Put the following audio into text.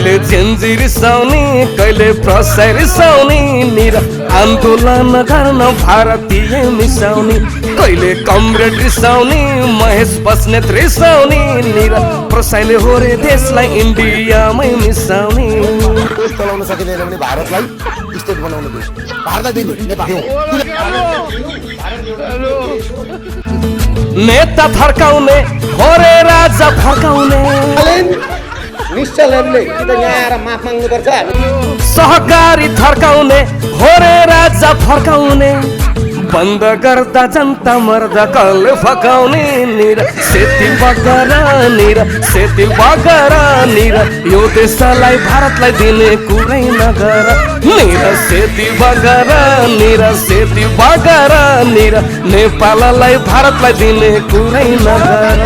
कहिले जेन्जी रिसाउने कहिले प्रसाई रिसाउने निर आन्दोलन गर्न भारतीय मिसाउने कहिले कमरेड रिसाउने महेश बस्नेत रिसाउने निर प्रसाईले हो रे देशलाई इन्डियामै मिसाउने देश चलाउन सकिँदैन भने भारतलाई स्टेट बनाउन दियो भारतलाई दिने नेपाल नेता फर्काउने हो रे राजा फर्काउने निश्चलहरूले कि त यहाँ आएर माफ माग्नुपर्छ सहकारी थर्काउने हो रे राजा फर्काउने बन्द गर्दा जनता मर्दा कल फकाउने निर सेती बगरा निर यो देशलाई भारतलाई दिने कुरै नगर निर सेती बगरा निर नेपाललाई भारतलाई दिने कुरै नगर